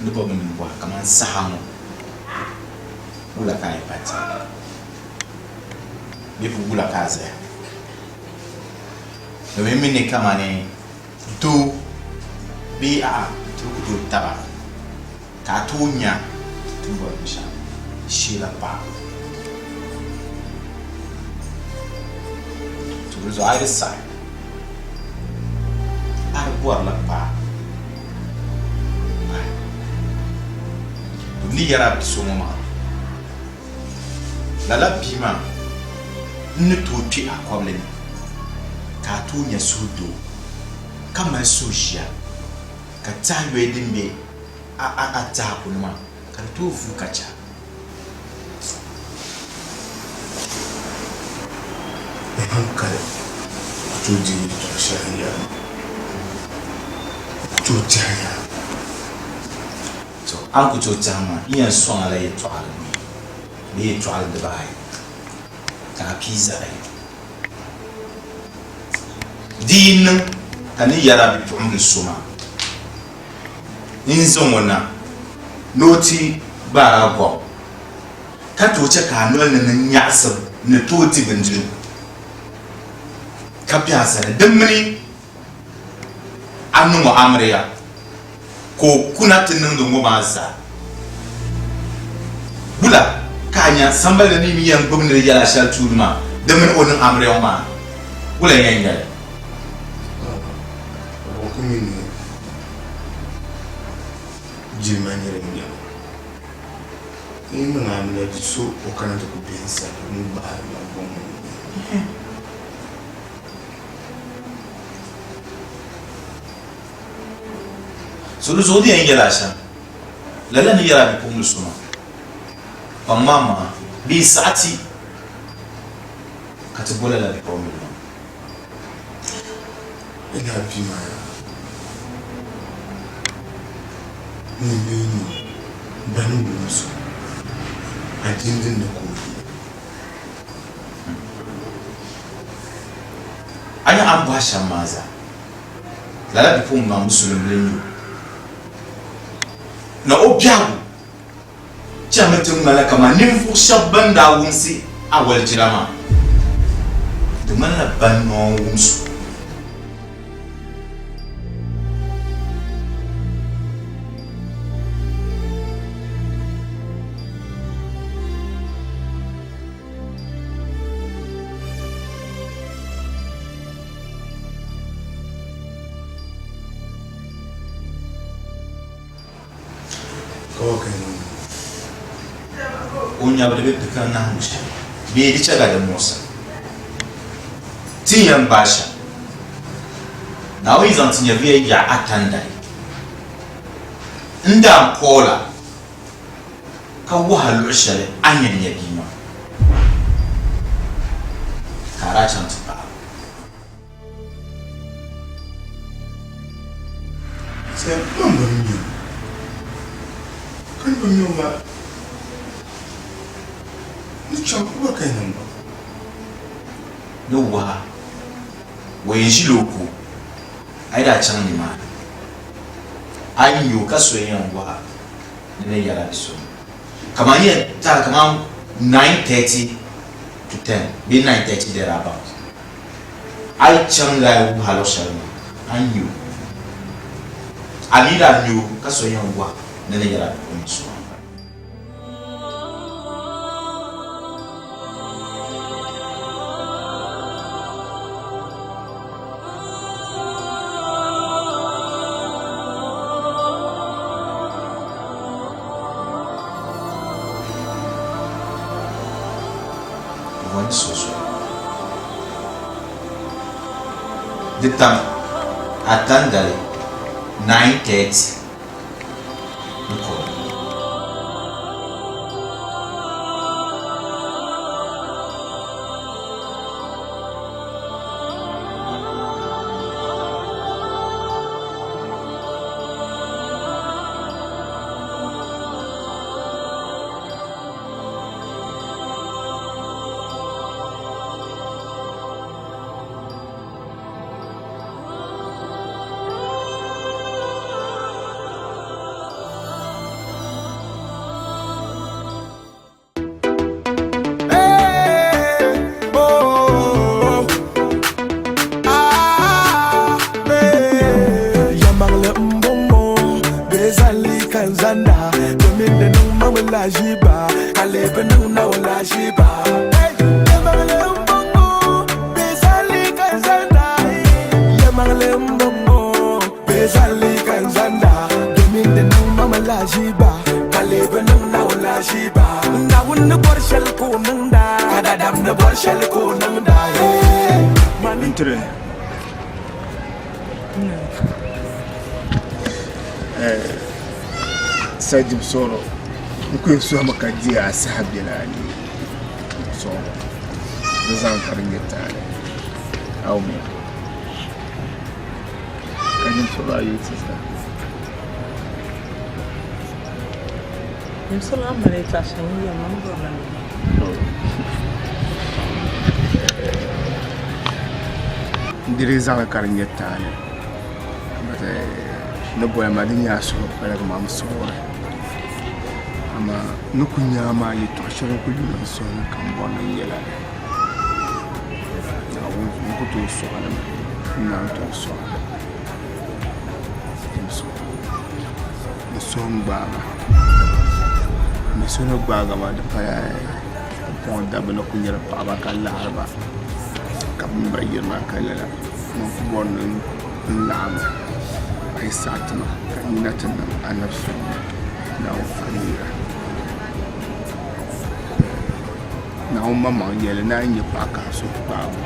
N ni bɔri ni m bɔhi kaman saha ŋɔ wula ka a yi pa ti bee pu wula ka a zaya? Domin m mi ni kamani doo bee a'a ti bi ku tooi taba ka a tooi nya ti ni bɔri binshɛɣu sheela paɣa. To di zuɣu a yi di saɣi a di bɔrila paɣa pahi. To n ni yɛri a bi so ŋɔ maa, lala bia maa n ni tooi kpe a kɔbili ni ka a tooi nya suhudoo ka mali suhuʒia ka tɛha yoli din be a tɛha kuni maa ka di tooi vuui ka chɛ a. Di haŋkali ku tooi deei yɛtɔɣ shɛli n yɛli ma. N ku tooi tɛhi yaa. To, a ni ku tooi tɛhi maa, n yɛn sɔŋ a la yɛtɔɣili buyi bee yɛtɔɣili dibaayi ka a pii zaɣ yini. Di yi niŋ ka ni yɛri a bipuɣimbila so maa n-zaŋ o na ni o ti gbaar a gom, ka tooi chɛ ka a noli ni niŋ nyaɣisim ni tooi di bindirigu ka be a sani, di mini a niŋ o amiliya ka o kuna ti niŋdi ŋɔ maa zaa. Wula ka a nya sambali ni mi yɛn gbubi ni di yɛla shɛli tuuni maa, di mini o niŋ amiliya ŋɔ maa, wula n-yɛn nyɛ li? O ku mi ni jilima nyɛ din beni. N yi niŋ amiliya di so o kana ti ku be n sani o ni gbaai ma gom o ni. So di zuɣu di yɛn yɛla shɛm, lala ni yɛla bipuɣimbila so maa, kpaŋ maa maŋa bee saɣi ti ka ti bo lala bipuɣimbila maa. Ina bia maa yaa ŋun lee nyɛ o ba ni wums o adiini din ni ka o yi. A nya a ni bɔhi shɛm maa zaa, lala bipuɣiŋ maa musulimbila n-nyɛ o. Na o biɛhigu chɛmi ti ŋmanila kaman ninvuɣ shɛb bɛn daa wumsi a walijira maa, di ŋmanila bɛn noo n-wums o. O nyabu di bi di ka nahiŋgu shɛm bee di chɛ ka di muɣisa ti ni yɛn gbaai shɛm. Naawuni yi zaŋ ti nyɛvuya yaɣ ata n-dali n-daa n-kooi la ka wuhi a luɣ shɛli a ni yɛn nya bia maa, ka a daa chaŋ ti paai o. Sɛ man bi mi o, ka ni bi mi o maa, ni chaŋ o gba ka yi niŋ ba. Ni wuhi a, o yɛn ʒila o ko, a yi daa chaŋ nimaani, a yi nya o ka so yɛn wuhi a ni ni yɛla bi so kaman yɛn tari kaman 9:30 to 10 bee 9:30 there about a yi chaŋ la yi wuhi a luɣ shɛli maa a ni nya o a mi daa nya o ka so yɛn wuhi ni ni yɛla bi so maa. Wani so soli. Di tam Atandali 9:30 ni kɔbili. kan zanda domin di niŋ ma mi lahiʒiiba ka lee bi niŋ Naawuni lahiʒiiba. Yɛlimaŋli m-bɔŋɔ, bɛ zali ka n zanda. Yɛlimaŋli m-bɔŋɔ, bɛ zali ka n zanda domin di niŋ ma mi lahiʒiiba ka lee bi niŋ Naawuni lahiʒiiba. Naawuni ni bɔri shɛli ka o niŋda, ka daadam ni bɔri shɛli ka o niŋda. N-tiri. Sajib sɔrɔ n ku yɛn suhimi ka di a saha biɛla a ni sɔrɔ di zaŋ ka di nyɛ taali awumiya ka nyini sɔrɔ a yi ti zaa. N sɔrɔ a mali yɛltɔɣa shɛli n yɛli ma n bɔrila ni N di di zaŋli ka di nyɛ taali but ni boli ma di nyɛ a suhu paligi ma n suhuri amaa ni ku nya a maa yɛltɔɣa shɛli n ku yuli n suhu ni ka n bɔri ni n yɛla li Naawuni n ku tooi sɔɣili mi n naan tooi sɔɣili n suhu n gbaai ma n suhu ni gbaagi ma di pala Pumpɔŋɔ dabba ni ku nyɛri paɣaba ka laɣiri ba ka bɛ mi gba yirina ka lala man ku bɔri ni n laɣim a yi saɣi ti ma ka n yina ti niŋ anabi suŋ Naawuni faɣimiya. Naawuni maŋmaŋ yɛli ni a yi nya paɣa ka a suhu gbaag o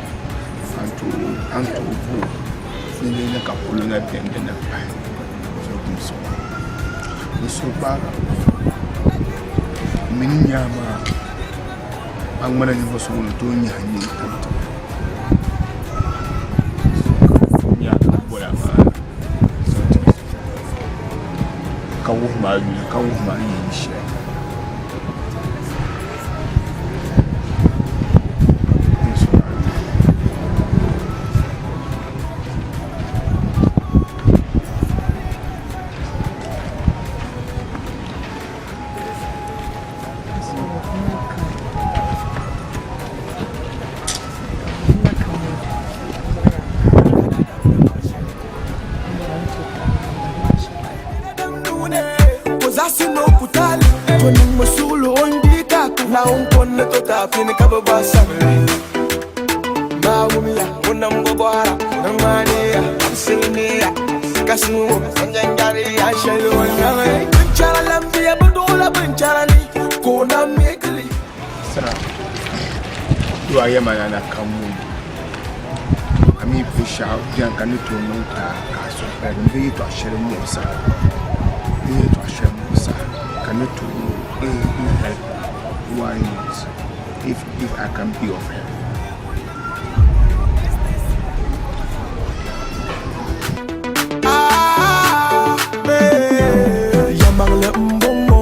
a ni tooi bo o ni di ni ka polo na beni di ni pahi N suhu gbaag a. Mini nyaa maa a ŋmanila ninvuɣ so ŋun ni tooi nyahi nini tam tiŋa. Ka wuhi ma a yuli ka wuhi ma a ni yi shɛli. Doo yɛma na na ka ŋun a mi binshɛɣu bɛni ka ni tooi niŋ ka a suhu paligi n bɛ yɛltɔɣa shɛli muɣisa n yɛltɔɣa shɛli muɣisa ka ni tooi n help why not if if I can be of help. Yɛlimaŋli m-bɔŋɔ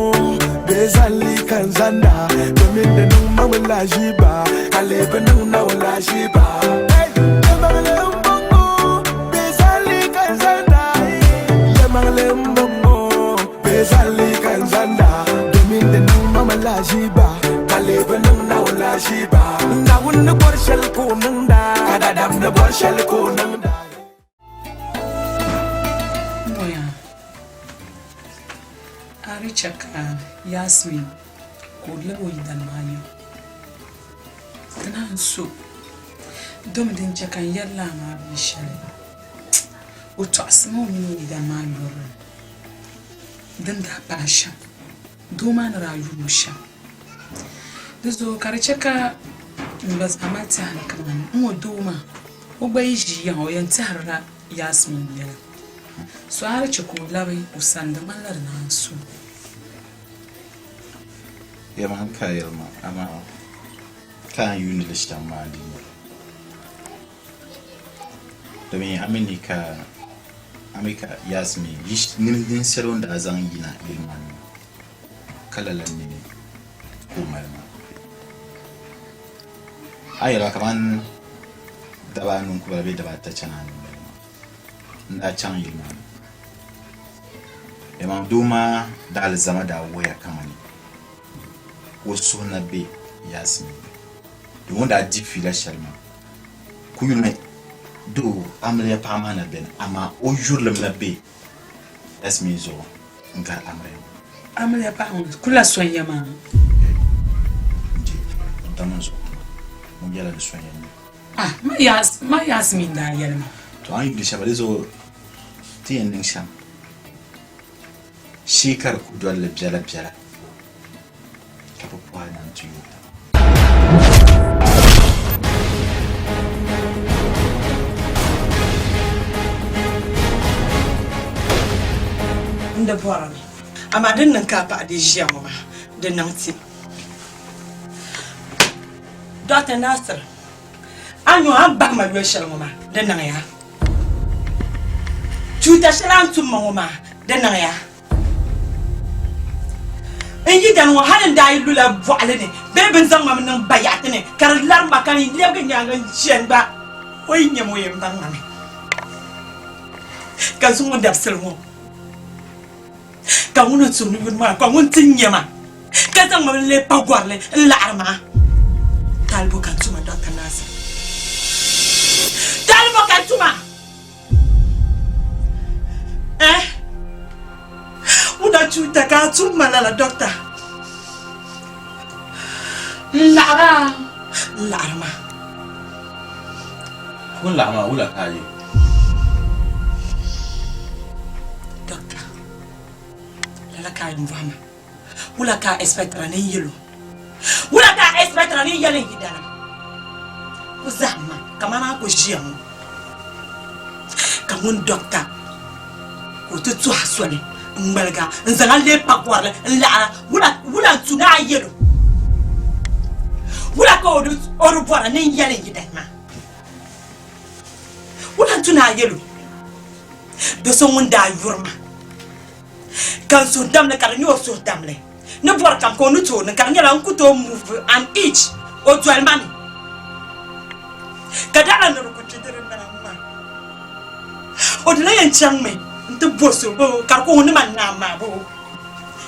bee zali ka n zanda domin di niŋ ma mi lahiʒiiba ka lee bi niŋ Naawuni lahiʒiiba. Yɛlimaŋli m-bɔŋɔ bee zali ka n zanda Yɛlimaŋli m-bɔŋɔ bee zali ka n zanda domin di niŋ ma mi lahiʒiiba ka lee bi niŋ Naawuni lahiʒiiba. Naawuni ni bɔri shɛli ka o niŋda ka daadam ni bɔri shɛli ka o niŋda. Mboya, a di chɛ ka Yasmin ka o lab o yidana maa yiŋ. Ti naan so domi din chɛ ka n yɛli lala maa binshɛli. O tɔɣisimi o mini o yidana maa yurilim din daa paai shɛm, doo maa ni daa yuri o shɛm. Di zuɣu ka di chɛ ka n gba zaa mali tɛha ni kaman n ŋɔ doo maa o gba yi ʒi yiŋa o yɛn tɛhirila Yasmin yɛla. So a di chɛ ka o labi o sani di ŋmanila di naan so. Yɛlimaŋli ka a yɛli ma, amaa ka a ni yuuni li shɛm maa di nyɛ li. Domin a mi ni ka a mi ka Yasmin yi ninsal o ni daa zaŋ yina yili maa ni ka lala nini ka o mali maa. A yɛla kaman daba anu n-ku bala bee daba ata chana ni m-bala maa n-daa chaŋ yili maa ni. Dama doo maa daalizama daa wuhiya kamani o suhu na be Yasmin ni. Domin o ni daa di fiila shɛli maa ku yulimi doo amiliya paɣa maa na beni amaa o yurilim na be Yasmin zuɣu. n-gari amiliya. Amiliya paɣa ŋɔ kula sonya maa. N-je, n tam n zuɣu tuma. Ŋun yɛla ni sonya n-nyɛ. Ah, ma Yasmin daa yɛli ma. To a ni yuli shɛba di zuɣu ti yɛn niŋ shɛm shee ka di ku doli li biɛla biɛla ka bɛ pɔhi na nti yooi taba. N di bɔrimi, amaa din niŋ ka a paɣa di ʒiya ŋɔ maa, di niŋ ti. Dɔɣita Nasir, a ni a ni bahi ma yoli shɛli ŋɔ maa, di niŋya. Tuuta shɛli a ni tum ma ŋɔ maa, di niŋya. N yidana ŋɔ, hal n daa yi lula bɔɣili ni bee bɛ ni zaŋ ma mi niŋ bayaɣiti ni ka di lari ma ka n lɛbigi nyaaŋa n-chani gba, o yi nya ma o yɛn baŋ ma mi. Ka zuŋɔ dabisili ŋɔ, ka ŋuni n-tuhi ni yuli maa, ka ŋuni ti nya ma. Ka zaŋ ma n-leei pagɔrili n-laɣiri ma. Taalibo ka n tuma Dɔkta Nasir. Taalibo ka n tuma! Eh? Wuna chuuta ka a tum ma lala, Dɔkta? N laɣiri a. N laɣiri ma. Ŋun laɣiri ma, wula ka a ye? Dɔkta, lala ka a yɛn bɔhi ma. Wula ka a expectira ni n yɛl o? Wula ka a expectira ni n yɛli n yidana? Ku zahim ma kamani a ku ʒiya ŋɔ ka ŋun dɔkta ka o ti tuhi a soli n-ŋmaligi a n-zaŋ a leei pagɔrili n-laɣir a. Wula n-tu ni a yɛl o? Wula ka o di bɔra ni n yɛli n yidana maa? Wula n-tu ni a yɛl o? Do so ŋun daa yuri ma. Ka n suhu damli ka di nyɛ o suhu damli ni bɔri kam ka o ni tooi niŋ ka di nyɛla n ku tooi move an inch o doli ma mi ka daɣila ni di ku kpi di di naan maa o dila yɛn chaŋmi n-ti bo so boo ka di ku ŋun ni man naan maa boo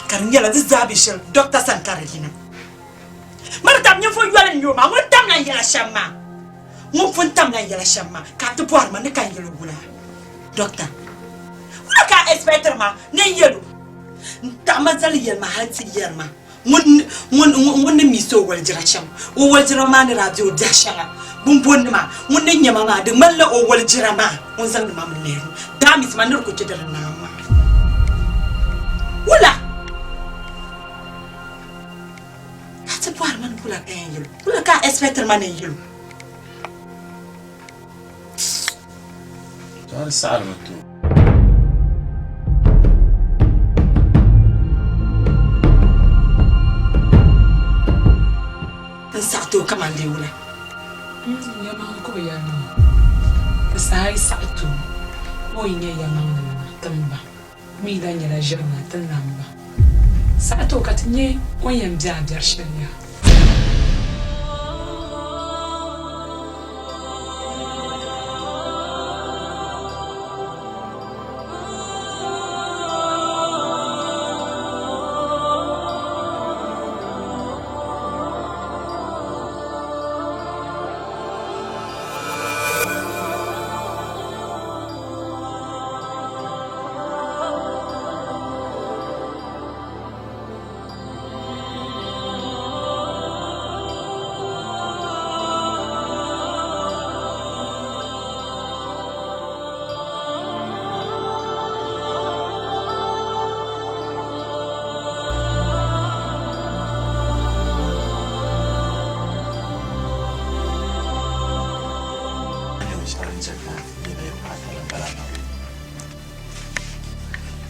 ka di nyɛla di zaa be shɛli dɔkta sani ka di yina ma di tab ninvuɣ yoli n-nyɛ o maa ŋun tamla n yɛla shɛm maa Ŋun pun tamla n yɛla shɛm maa ka a ti bɔhiri ma ni ka n yɛl o wula? Dɔkta, wula ka a ɛsipɛtiri ma ni n yɛl o? N taɣi ma zali yɛli ma hal ti yɛri ma ŋun ni miisi o walijira shɛm. O walijira maa ni daa be o biɛhi shɛŋa bumbɔnnima, ŋun ni nya ma maa di ŋmanila o walijira maa o ni zaŋdi ma mi lihiri o. Daa miisi ma ni di ku kpe di di naai maa. Wula? Ka ti bɔhiri ma ni wula ka yɛn yɛl o? Wula ka a ɛsipɛtiri ma ni n yɛl o? Tɔri saɣirimi to. N saɣi ti o kaman dee wula? Yɛlimaŋli ka o yɛli ma maa. Di saha yi saɣi ti o, o yi nya yɛlimaŋli nima ti ni baŋ. O mi lahi nyɛla ʒirinima ti ni lahi baŋ. Saɣi ti o ka ti nya o ni yɛn be a biɛri shɛli yaha.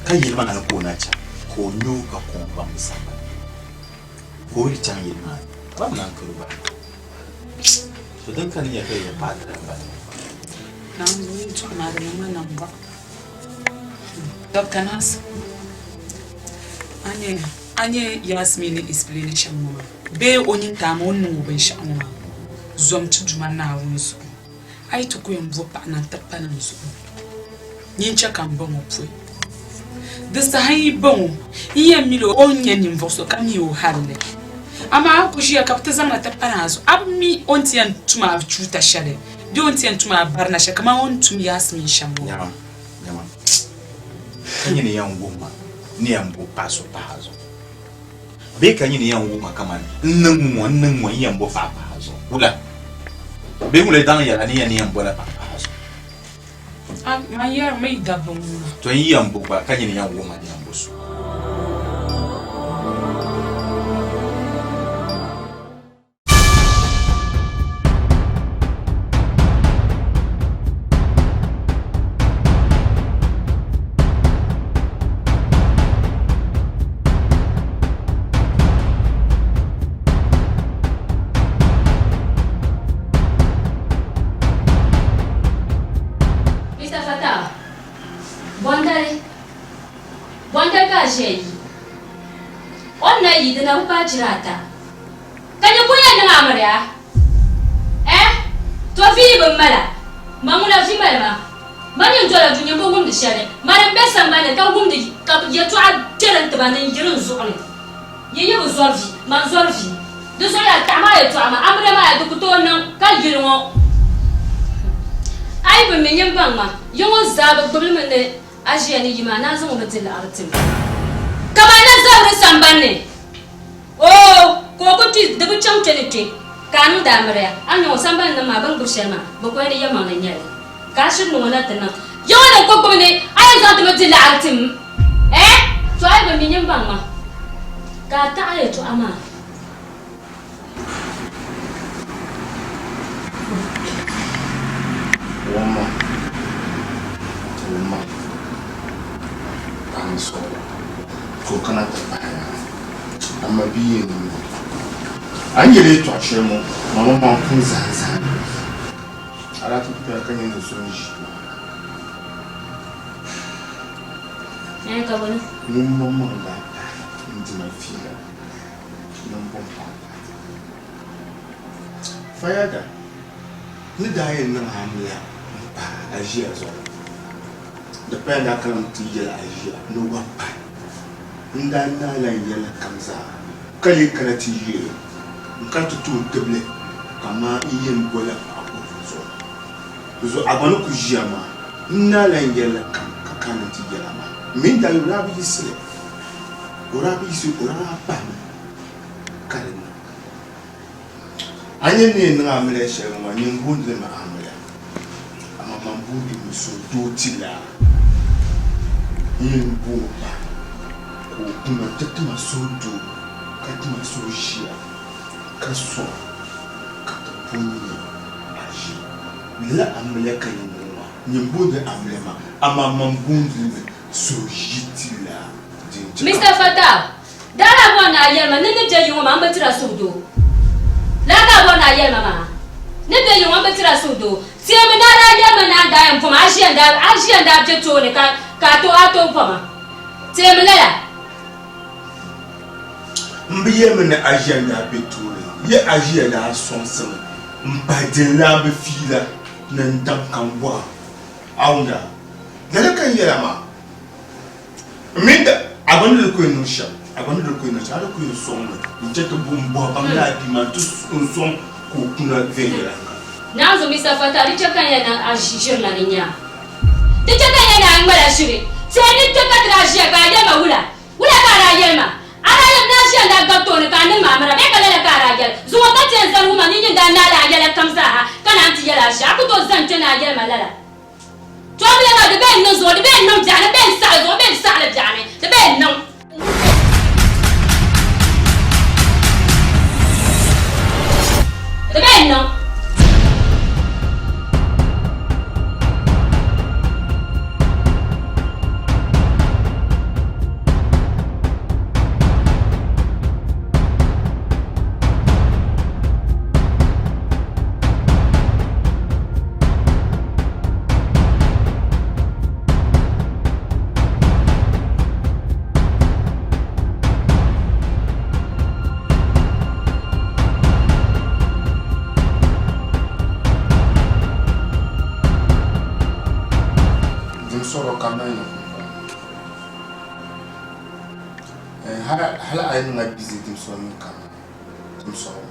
Ka yili maa ni ka o na chaŋ ka o nya o ka kɔŋ baŋ bi sambani ka o yi chaŋ yili maa ni ka bɛ naan kari o bahi. To din kani nya ka yi yɛn paai tiri m-bala. Naawuni yɛltɔɣa maa di niŋ ma nambɔɣu. Dr. Nasir, a nya Yasmin ni explain shɛm ŋɔ maa bee o nyintaama o ni niŋ o binshɛɣu ŋɔ maa zom ti Duuma Naawuni zuɣu. A yi ti ku yɛn bo paɣa na nti pa ni n zuɣu, nyin chɛ ka m ba ŋɔ pɔi. Di saha n yi ba ŋɔ, n yɛn mil o ni nyɛ ninvuɣ so ka mi o halli. Amaa a ku ʒiya ka bɛ ti zaŋ li ti pa ni a zuɣu, a bi mi o ni ti yɛn tum a chuuta shɛli bee o ni ti yɛn tum a barina shɛli kaman o ni tum Yasmin shɛm ŋɔ. Nyama, nyama, ka nyini yɛn wuhi ma. ni yɛn bo paɣa so pahi a zuɣu bee ka nyini yɛn wuhi ma kamani n niŋ ŋ-ŋɔ n niŋ ŋ-ŋɔ n yɛn bo paɣa pahi a zuɣu wula bee ŋula daŋ yɛla ni yɛn ni yɛn bola paɣa pahi a zuɣu? A man yɛri mi dabba ŋuna. To n yi yɛn bo gba ka nyini yɛn wuhi ma ni yɛn bo so. Mr. Fatah, bɔndali, bɔndali ka a ʒiya yi. O ni na yi di na bi paai chira ata. Ka nyɛ pun yɛn niŋ amiliya? Eh? To vi yi bi mala, ma ŋuna vi mali ma. Ma nyin dola du nyin bi wumdi shɛli. Mani m-be sambani ni ka wumdi ka yɛtɔɣa kpɛri n tiba ni n-yiri n zuɣu ni. Yi yi bi zɔri vi, man zɔri vi. Di zuɣu yaa taɣi maa yɛtɔɣa maa, amiliya maa yaa di ku tooi niŋ ka yili ŋɔ. A yi bi mi, nyin baŋ ma, yi ŋɔ zaa bi gbubi li mi ni A ʒiya ni yi maa ni a zaŋ o mi ti liɣiri ti ma. Kaman na zabiri samban ni. Oo, ka o ku kpi, di bi chaŋ kpe ni kpe, ka a niŋdi amiliya. A ni nya ŋɔ samban nim maa bɛ ni gbubi shɛli maa, bɛ kuli ni yɛlimaŋli n-nyɛ li. Ka a shiri niŋ o na ti niŋ. Ya ŋɔ ni n-ku gbubi ni a yɛn zaŋ ti mi di liɣiri ti m. Eh! To a yi bi mi nyin baŋ ma, ka a taɣi yɛtɔɣa maa. Wumma, wumma, paɣa n-sɔɣi ka o kana ti pahi a, amaa bia yɛn niŋ o. A ni yɛli yɛtɔɣ shɛli ŋɔ, mama maa pun zahim zahim li. A daa ti kpɛra ka nya ni so n-ʒi maa. Ŋun maŋmaŋ daa pahi n-di ma fiila. niŋgbuŋ paɣiba. Fayada ni daa yɛn niŋ amiliya m-pahi Aʒia zuɣu, di paya daa kana mi ti yɛli Aʒia ni o gba pahi. N daa naai lan yɛli kam zaa ka lee kana ti yeei o n-kana ti ti o tibili kaman n yɛn bola paɣa o zuɣu. Di zuɣu a gba ni ku ʒiya maa, n naai lan yɛli kam ka kana ti yɛl a maa. M mi n daa yi o daa bi yiɣisi li. O daa bi yiɣisi o daa pahimi ka di niŋ. A ni nyɛ ni yɛn niŋ amiliya shɛli ŋɔ maa, nyin booni li mi amiliya, amaa man booni li mi suhudoo tilaa. N yɛn bo o pahi ka o kuna ti ti ma suhudoo ka ti ma suhuʒia ka sɔŋ ka ti bo nya a ʒi. Lala amiliya ka yɛn niŋ maa, nyin booni li amiliya maa, amaa man booni li mi Mister Fatah, daa lahi bɔri ni a yɛli ma ni n ni be yi ŋɔ maa m bi tira suhudoo. Lala ka a bɔri ni a yɛli ma maa? Ni be yi ŋɔ m bi tira suhudoo. Teemi ni a daa yɛli ma ni a ni daa yɛn bɔma a ʒiya n-daa a ʒiya n-daa be tooni ka ka a tooi a tooi bɔma. Teemi lala. M bi yɛlimi ni a ʒiya n-daa be tooni. Ye a ʒiya daa sɔŋsimi m-pahi dinlaambi fiila ni n-daŋ ka m bɔha a wumda. Lala ka n yɛla maa, m mini da, a gba ni di ku yɛn niŋ shɛm, a gba ni di ku yɛn niŋ shɛm, a di ku yɛn sɔŋ mi n-chɛ ti bo m-bɔhi baŋ ni a bia maa nti n-sɔŋ ka o kuna viɛnyɛliŋga. Naanzu Mista Fatah, di chɛ ka n yɛn niŋ a ʒiri la ni nyaa. Di chɛ ka n yɛn ni a ŋmala ʒiri. Tihi ni kpe ka ti daa ʒiya ka a yɛli ma wula? Wula ka a daa yɛli ma? A daa yɛli ni a ʒiya n-daa gabi tooni ka a niŋ ma amira bee ka lala ka a daa yɛli? Zuŋɔ ka ti yɛn zani wumma ni nyin daa naala a yɛla kam zaa ha ka naan ti yɛli a ʒia. A ku tooi zani kpe ni a yɛli ma lala. Tɔbili maa di bee n-niŋ zuɣu, di bee n-niŋ biɛɣuni, bee n-saɣi zuɣu, bee n-saɣili biɛɣuni, di bee n-niŋ. Di bee n-niŋ. Dim sɔrɔ ka mali ni pumpɔŋɔ. Hali a yi niŋ a busy dim sɔrɔ mini kamani dim sɔrɔ.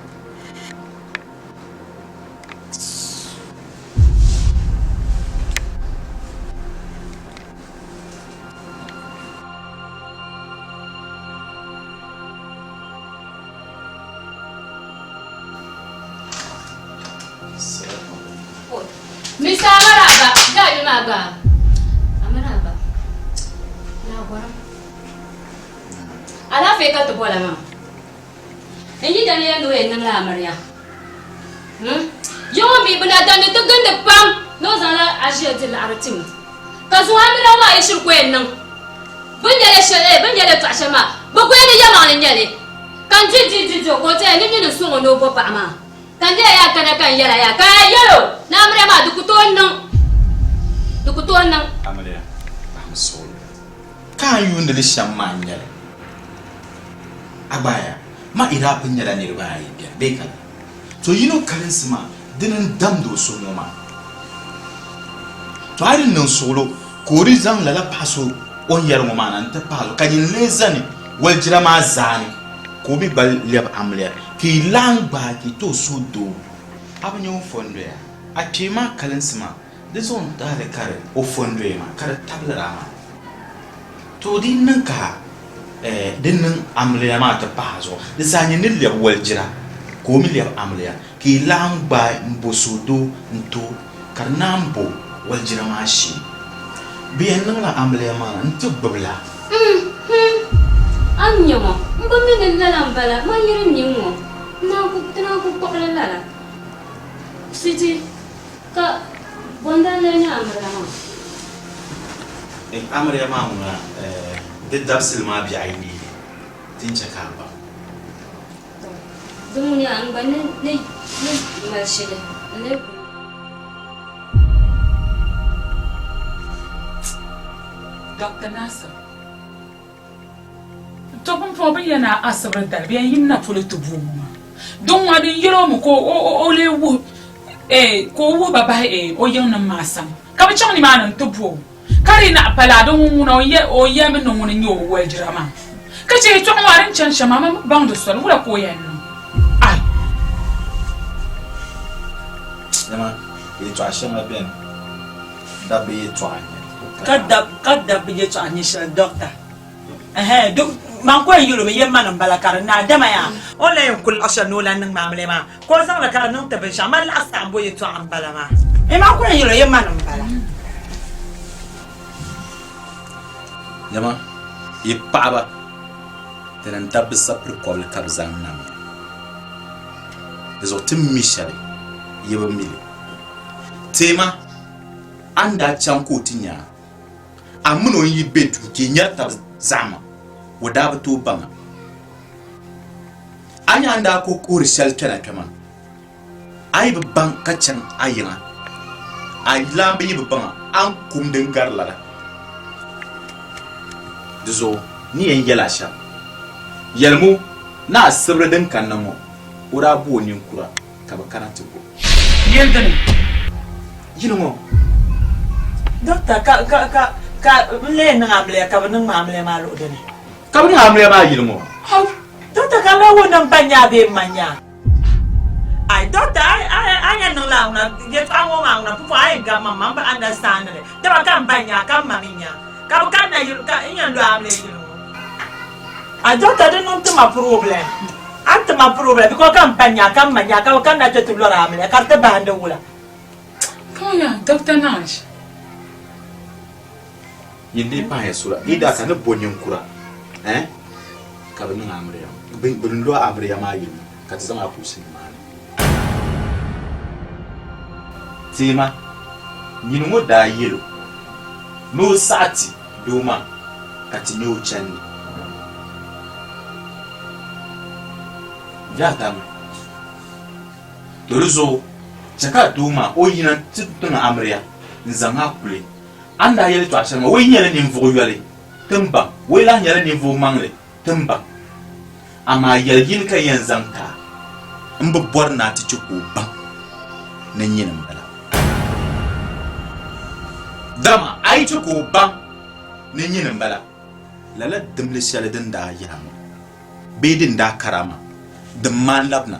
a gba? A mini a ba. Naa gɔrim. Alaafee ka ti bɔla maa. N yidana yɛli ni o yɛn niŋla amiliya. Hmm? Yi ŋɔ mi bɛ na dandi ti gindi pam ni o zaŋla aʒiya di laɣiri ti ma. Ka zuŋɔ amiliya maa yi shiri ku yɛn niŋ. Bɛ ni yɛli shɛli, eh, bɛ ni yɛli yɛltɔɣa shɛli maa, bɛ ku yɛn ni yɛlimaŋli n-nyɛ li. Ka n di di di di o ka o tɛya ni nyini n-sɔŋ o ni o bo paɣa maa. Ka n deei yaa kana ka n yɛl a yaa, ka a yɛl o ni amiliya maa di ku tooi niŋ, di ku tooi niŋ. Amiliya, pahimi suɣili. Ka a ni yuundi li shɛm maa n-nyɛ li. A gbaaya, ma Iraq nyɛla niriba ayi bɛni bee ka lala? To yino kalinsi maa dini n-damdi o so ŋɔ maa. To a yi di niŋ suɣilo ka o di zaŋ lala paɣa so o ni yɛri ŋɔ maa na nti pahi zuɣu ka nyin lee zani walijira maa zaani ka o mi gba lɛbi amiliya ka yi laɣim gbaai ka yi tooi suhu doo. A bi nya o ni fo n-doya? A kpee maa kalinsi maa di zuɣu n-tahi li ka di o fo n-doya maa ka di tabilir a maa. To di niŋ ka di niŋ amiliya maa ti pahi a zuɣu, di zaa nyɛ ni lɛbi walijira ka o mi lɛbi amiliya ka yi laɣim gbaai m-bo suhudoo n-ti o ka di naan bo walijira maa shee. Bɛ yɛn niŋla amiliya maa nti gbubi la. Nhun! A ni nya ŋɔ, m bi mi ni lala m-bala, man yiri mi ŋ-ŋɔ, ti naan ku kpuɣi li lala. Sweetie, Ka bɔ n-daa lee nyɛ amiliya maa? Amiliya maa ŋuna di dabisili maa biɛɣu yi neei ti ni chɛ ka a baŋ. Tɔ! Di ŋuniya n gba ni mali shili n-lee ku. Doctor Nasir, To pumpɔŋɔ bɛ ni yɛn a asibiri dali, bɛ yɛn yim na polo ti booi ŋɔ maa. Din ŋɔ din yɛl o mi ka o lee wuhi eh, ka o wuhi ba bahi eh, o yiŋnim maa sani, ka bɛ chaŋ nimaani nti bo o. Ka di naɣ pala a di ŋun ŋuna o yɛlimi ni ŋuni n-nyɛ o walijira maa. Ka chɛ yɛtɔɣa ŋɔ a din chani shɛm maa, man bi baŋdi soli, wula ka o yɛn niŋ? Ai! Dama yɛtɔɣa shɛŋa beni, dabba yɛtɔɣa n-nyɛ li. Ka dabba yɛtɔɣa nyɛ shɛli, Dɔkta. Ɛhɛn, di, man ko yɛn yɛl o mi, yɛn mani m-bala ka di naai, dama yaa, o ni lahi yɛn kuli laɣ shɛli ni o lahi niŋ ma amiliya maa, ka o zaŋ li ka di niŋ ti binshɛɣu, man laɣ saɣim bo yɛtɔɣa m-bala maa. Ɛɛn, man ko yɛn yɛl o, yɛn mani m-bala. Dama yi paɣiba, tinim dabba sapiri kɔbili ka bɛ zaŋ nam ya. Di zuɣu ti ni mi shɛli, yi bi mi li. Teema, a ni daa chaŋ ka o ti nya a, A min o yi be duu ka yi nyari tab zahima, o daa bi tooi baŋ a. A nya a ni daa kul kuhiri shɛli kpɛna kpɛ maa, a yi bi baŋ ka chaŋ a yiŋa, a laamba yi bi baŋ a, a ni kum din gari lala. Di zuɣu n ni yɛn yɛl a shɛm, yɛlim o ni asibiri din kanna ŋɔ, o daa bo o ninkura ka bɛ kana ti bo. Yili dini? Yili ŋɔ. Doctor, ka, ka, ka, ka n lee niŋ amiliya ka bɛ niŋ ma amiliya maa luɣi dini? Ka bɛ niŋ amiliya maa yili ŋɔ. Haw! Doctor, ka n lee wuhi ni m ba nya bee m ma nya? Ai, doctor, a, a, a yɛn niŋ la ŋuna yɛltɔɣa ŋɔ maa ŋuna pumpɔŋɔ a yɛn gabi ma ma m bi understand li. Dama ka m ba nya ka m ma mi nya ka bɛ kanna yili ka n yɛn lo amiliya yili ŋɔ. Ai, doctor, di niŋ ti ma problem. A ni ti ma problem because ka m ba nya ka m ma nya ka bɛ kanna kpe ti lɔri amiliya ka di ti bahindi wula. Kaya, Doctor Nash. Yin dii pahiya sura, yi daa ka ni bo ninkura, eh, ka bɛ niŋ amiliya, bɛ ni lo amiliya maa yili ka ti zaŋ a kuɣusi nimaani. Teema, nyini ŋɔ daa yɛl o ni o saɣi ti doo maa ka ti nya o chandi. Viɛɣu To di zuɣu chɛ ka doo maa o yina nti niŋ amiliya n-zaŋ a kuli. A ni daa yɛli tɔɣ shɛli maa, o yi nyɛla ninvuɣ yoli, ti ni baŋ, o yi lahi nyɛla ninvuɣ maŋli, ti ni baŋ. Amaa yɛl yini ka n yɛn zaŋ ti a, m bi bɔri ni a ti chɛ ka o baŋ ni nyini m-bala. Dama a yi chɛ ka o baŋ ni nyini m-bala, lala dimli shɛli din daa yahi ma bee din daa kari a maa, din maan labina.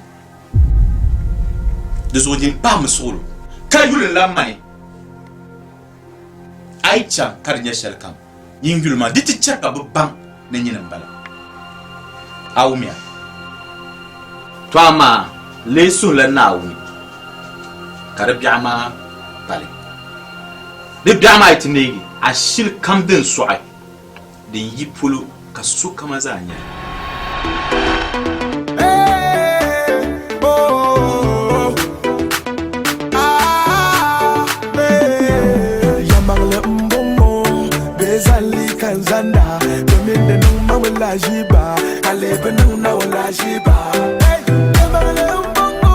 Di zuɣu nyin pahimi suɣilo, ka yuli n-lan mani. A yi chaŋ ka di nya shɛlikam, nyin yuli ma, di ti chɛ ka bɛ baŋ ni nyini m-bala. A wumya? Tɔ amaa lee suhila Naawuni ka di biɛɣu maa pali. Di biɛɣu maa yi ti neegi, ashili kam din sɔɣi din yi polo ka sokama zaa nya li. Yɛlimaŋli m-bɔŋɔ bee zali ka n zanda domin di niŋ ma mi lahiʒiba ka lee bi niŋ Naawuni lahiʒiba. Yɛlimaŋli m-bɔŋɔ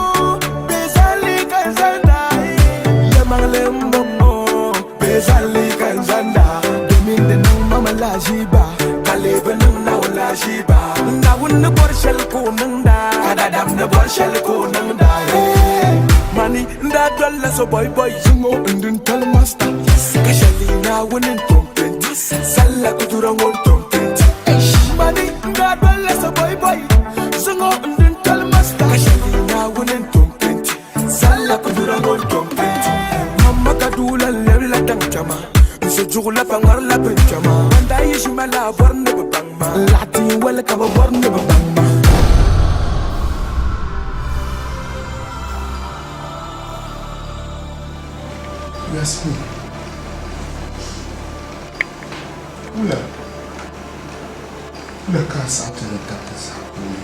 bee zali ka n zanda Yɛlimaŋli m-bɔŋɔ bee zali ka n zanda domin di niŋ ma mi lahiʒiba ka lee bi niŋ Naawuni lahiʒiba. Naawuni ni bɔri shɛli ka o niŋda ka daadam ni bɔri shɛli ka o niŋda. Mani n-daa dolila so bɔibɔi zuŋɔ n-di n-tali master ka shɛli Naawuni n-tom penti salla kudura ŋɔ n-tom penti. Mani n-daa dolila so bɔibɔi zuŋɔ n-di n-tali master ka shɛli Naawuni n-tom penti salla kudura ŋɔ n-tom penti. Mamma ka duula n-lɛbila daŋ kpɛma n-so juɣula pa ŋmarila binkpɛma ban daa yi ʒi ma laa bɔri ni bɛ baŋ ma n-laɣi tia wali ka bɛ bɔri ni bɛ baŋ ma. Yasmin, wula wula ka a saɣi ti ni tabiti saha puuni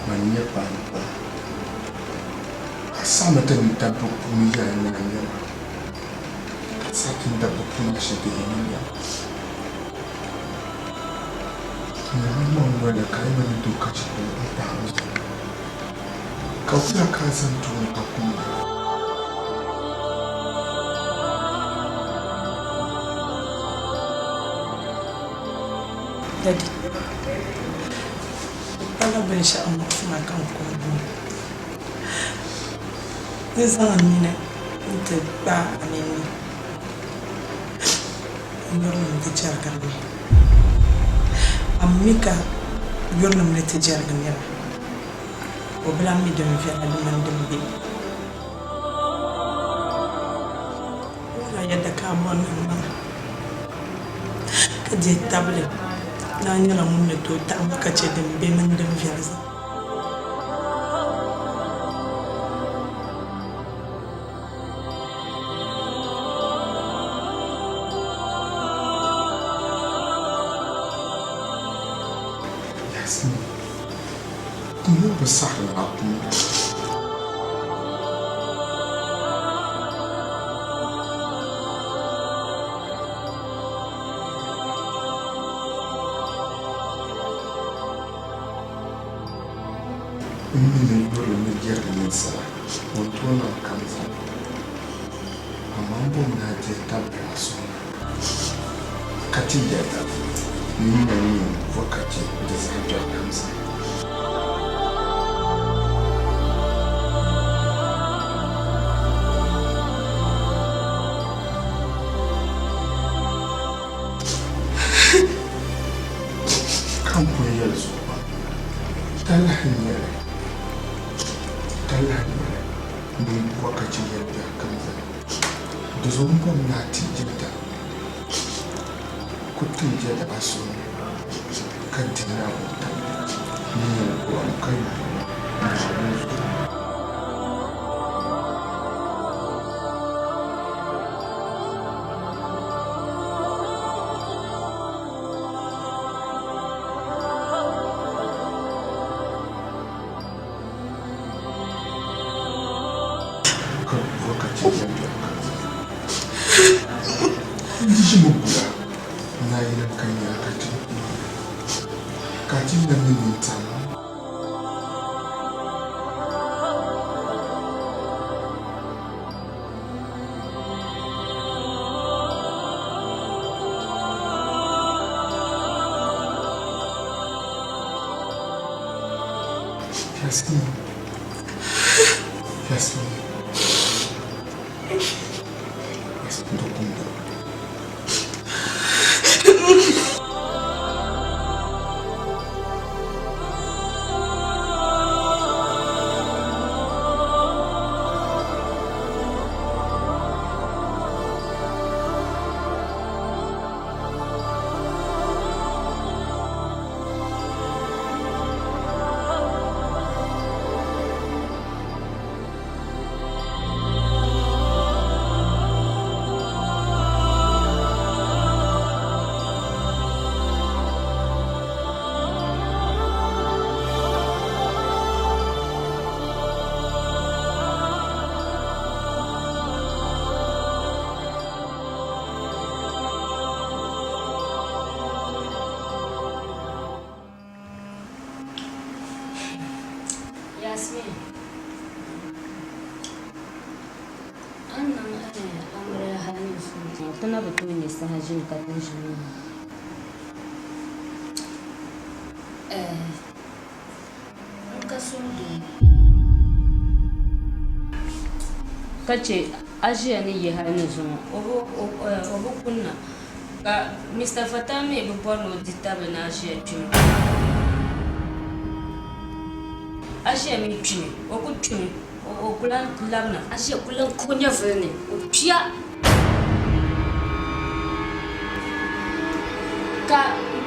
man n-nyɛ paɣa ni kpana? A saɣimi ti ni dabba puuni yɛla ni a nyɛ ma, ka saɣi ti ni dabba puuni ashibihi ni nyɛ ma. N nyɛla maŋ noli ka yi mini doo ka chɛ kpani m-pahi n zuɣu. Ka wula ka a zani tooni ka kumda? Daddy, di pala binshɛɣu muɣisi ma ka n kuhi boli. N zaŋ n nini nti kpa a ninni n yurilim ti chɛrigiri mi. A mi ka yurilim ni ti jɛrigi nira. O bi lahi mi din viɛla di mini din be. Wula yɛda ka a bɔri ni n niŋ ka dihi tabili ni a nyɛla ŋun ni tooi taɣi ma ka chɛ din be mini din viɛli zaa? Yasmin, Kum ŋɔ bi saɣiri ni a kumda. M mi ni yurili ni jɛrigi ninsala ŋun tooi niŋ kam zaa, amaa m bom ni a dihi tabili a suhu ni ka ti yɛda ni n na yɛn vo ka chɛ di zaɣ biɛɣu kam zaa. Ka m pun yɛli zuɣu pam, Talahi n-nyɛ li, talahi n-nyɛ li ni n bo ka chɛ yɛl biɛɣu kam zaa. Di zuɣu m bom ni a ti jɛda, ku tim jɛda a suhu ni, ka di Naawuni tabili ni yɛn bɔrim ka yuri Naawuni zuɣu. Ka bɔ ka chɛ yɛn biɛɣu kam zaa. N di ʒimi gula Naayili ka nya ka ti ka ti nam ni nintam. Yasmin. Yasmin. Yasmin dokundu. Yasmin, a ni niŋ amiliya hali ni zuŋɔ, ti na bi tooi nya saha ʒini ka ti ʒini maa. N ka suhudoo. Ka chɛ a ʒiya ni yi hali ni zuŋɔ o bi kunna ka Mister Fataa mi bi bɔri ni o di tabili ni a ʒiya kpimi. A ʒiya mi kpimi, o ku kpimi o ku lan labina. A ʒiya ku lan ka o nyɛvili ni o kpiya. Ka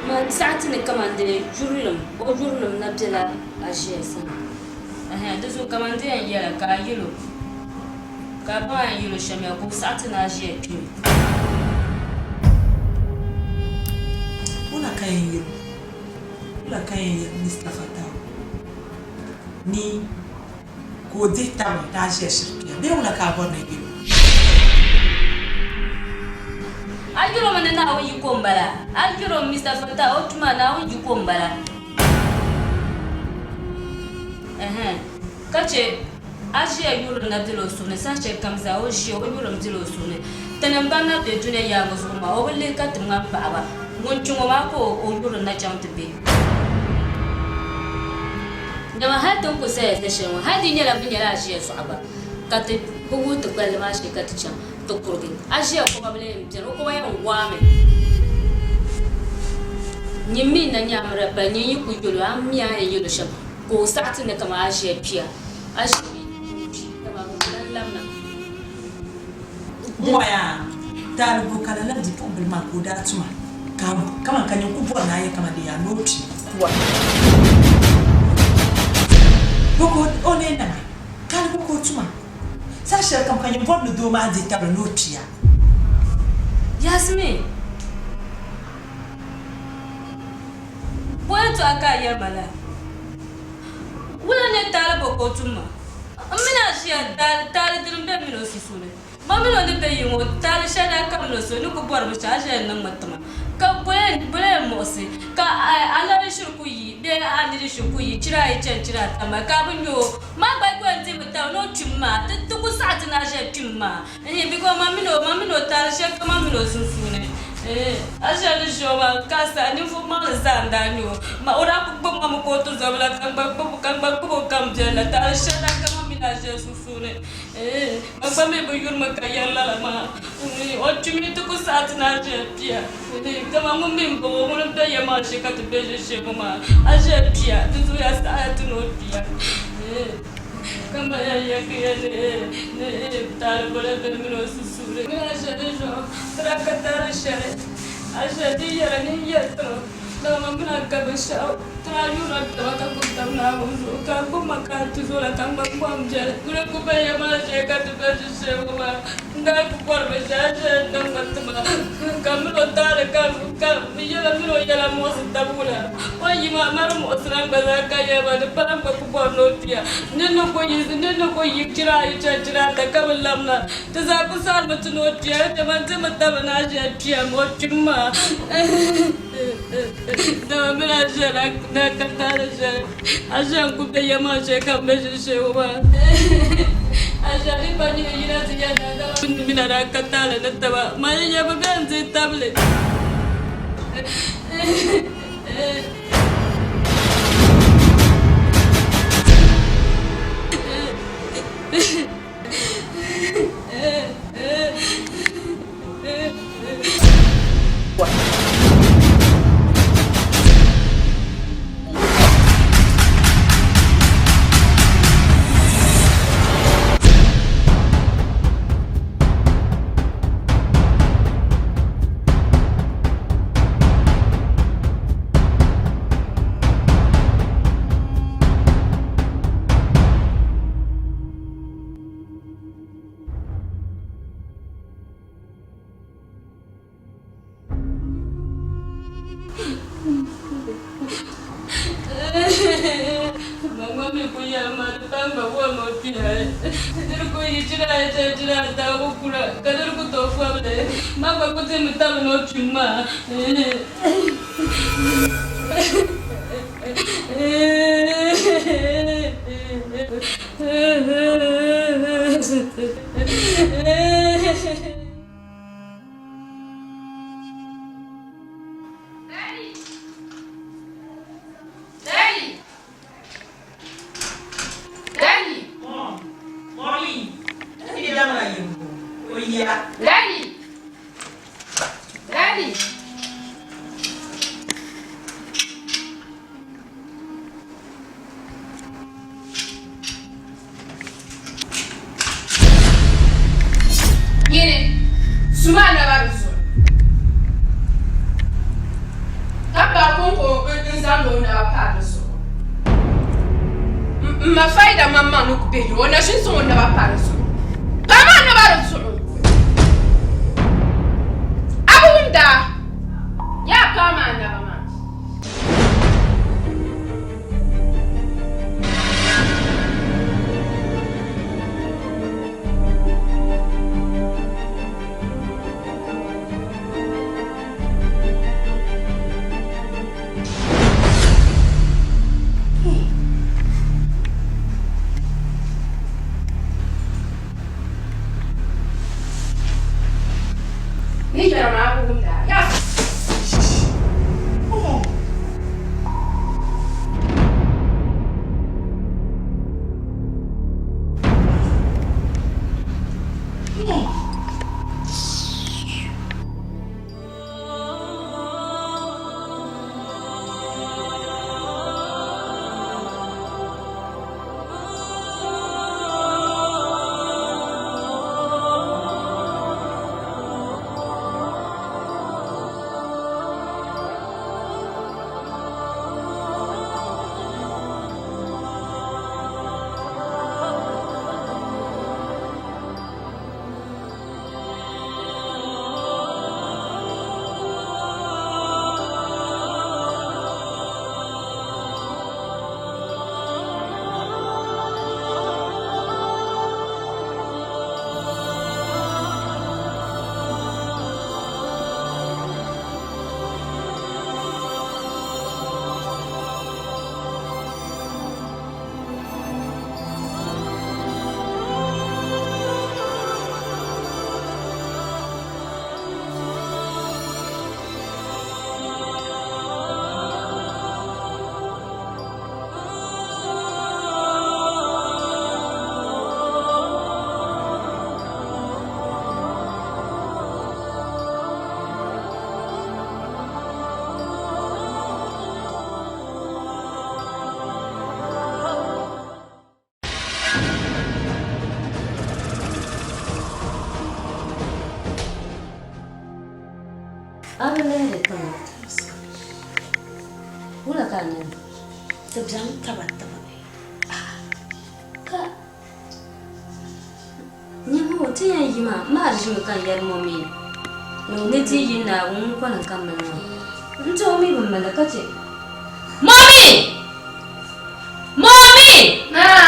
man saɣi ti ni kaman di yurilim, o yurilim na bela a ʒiya sani. Ɛhɛn, di zuɣu kaman di yɛn yɛla ka a yɛl o, ka a baŋ a ni yɛl o shɛm yaa ka o saɣi ti ni a ʒiya kpimi. Wula ka yɛn yɛl o? Wula ka yɛn yɛli Mister Fatawu ni ka o dihi tabili ni a ʒiya shiri kpiya bee wula ka a bɔri ni n yɛl o? A yɛl o mi ni Naawuni yiko m-bala. A yɛl o mi Mister Fatawu, o tuma Naawuni yiko m-bala. Ɛhɛn, ka chɛ a ʒiya yurilim na bela o suhu ni saha shɛli kam zaa o ʒiya o yurilim bela o suhu ni. Tinim ban na be dunia yaaŋa zuɣu maa, o bi lihi ka ti ŋmani paɣiba. Ŋun kpi ŋɔ maa ka o yurilim na chaŋ ti be. Dama hal ti ni ku zaya za shɛli ŋɔ, hal di yi nyɛla bɛ nyɛla a ʒiya zuɣu gba, ka ti bi wuhi ti gballi maa shee ka ti chaŋ ti kurigi. A ʒiya koba bi lee beni, o koba yɛn waami. Nyin mi n-na nyɛ amiliya pali, nyin yi ku yɛl o, a mi a ni yɛl o shɛm, ka o saɣi ti ni kaman a ʒiya kpiya. A ʒiya mi n-kpi, dama bɛ ku lan labina. N waya, taali bo ka lala bipuɣimbila maa ka o daa tuma ka kaman ka nyin ku bɔri ni a yɛ kaman di yaa ni o kpi. Bo ka o lee niŋ a? Taali bo ka o tuma? Saha shɛli kam ka nyin bɔri ni doo maa dihi tabili ni o kpiya. Yasmin, Bo yɛltɔɣa ka a yɛri ma lala? Wula n-nyɛ taali bo ka o tum ma? M mini a ʒiya taali dini m-be m mini o sunsuuni. Ma mini o ni be yiŋ ŋɔ, taali shɛli daa ka m mini o so ni ku bɔri binshɛɣu, a ʒiya n-niŋ ma tima, ka boli yɛn muɣisi, ka a lari shiri ku yi bee a niri shiri ku yi chira ayi chani chira ata maa, ka a bi nya o. Maa gba yi ku yɛn dimi taba ni o kpimi maa, ti ku saɣi ti ni a ʒiya kpimi maa. N-yi bikɔ ma mini o, ma mini o taali shɛli ka ma mini o sunsuuni. A ʒiya ni ʒi o maa ka a saha ninvuɣ maŋli zaa n-daa nyɛ o. Ma o daa kul gbubi ma mi ka o tizɔbila ka n gba gbubi ka n gba gbubi o ka m biɛli la taali shɛli daa ka ma mini a ʒiya sunsuuni. Ma gba mi bi yuri mi ka yɛri lala maa. O kpimi ti ku saɣi ti ni a ʒiya kpiya. Dama ŋun mi m-bɔŋɔ, ŋuni m-be ya maa shee ka ti be ʒiishee ŋɔ maa. A ʒiya kpiya, di zuɣu yaa saɣiya ti ni o kpiya. Kamaya ya ka ya ni ni taali bɔla bɛ mini o sunsuuni. Ni a ʒe di zuɣu, ti daa ka taali shɛli. A ʒe di yɛla ni n yɛli ti o, dama ma mini a ka binshɛɣu. Ti daa yurila taba ka gbubi tab Naawuni zuɣu, ka a gbubi ma ka a tizo la, ka n gba kɔhim biɛli. Ŋuni n-ku be ya maa shee ka ti be ʒiishee ŋɔ maa? N daa ku bɔri binshɛɣu, a ʒiɛya n-niŋ ma tima, ka m min o taali ka ka m min o yɛla muɣisi tab wula. O yi maa, ma di muɣisira n gba zaa ka yɛli ba, di pala n gba ku bɔri ni o kpiya. Nir ni ku yi nir ni ku yi chira ayi chani chira ata ka bi labina, ti zaa ku saɣirimi ti ni o kpiya, dama n dimi taba ni a ʒiɛya kpiya ma o kpimi maa. Dama m mini a ʒiɛya na ka taali shɛli, a ʒiɛya n-ku be ya maa shee ka m be ʒiishee ŋɔ maa. A ʒiɛya di pa nyini yina ti yɛli daadama m mini a daa ka taali ni taba, man yi nya bɛ bee n-dihi tabili. Ma ŋɔ mi ku yɛli ma di pa m ba bɔri ni o kpi hali. Diri ku yi chira ayi chani chira ata o bi kura ka diri ku tooi fɔbili. Ma gba ku dimi tabi ni o kpimi maa. Daddy! Daddy! Daddy! Mom! Mommy! Daddy damla yimbo. O ya. Daddy! Daddy! Nyini, suma a naba di zuɣu. Ka ba kɔŋko n-zaŋdi o naba pari di zuɣu. M ma Faida maŋmaŋ ni ku be yili, o na ʒini zaŋ o naba pa di zuɣu. Pam a naba di zuɣu! A bi wumda? Yaa pam a naba maa. Ni yɛra maa bi wumda. Yaa A bi lihiri tiŋa, wula ka a niŋ? Ti bɛni taba tiba. Ka nyama o ti yɛn yi maa, m maa ʒimi ka n yɛri ŋɔ mi ni o ni ti yi Naawuni ŋun kɔni ka mali ŋɔ. N ti o mi bi mali ka chɛ. Mɔmi! Mɔmi! Naa!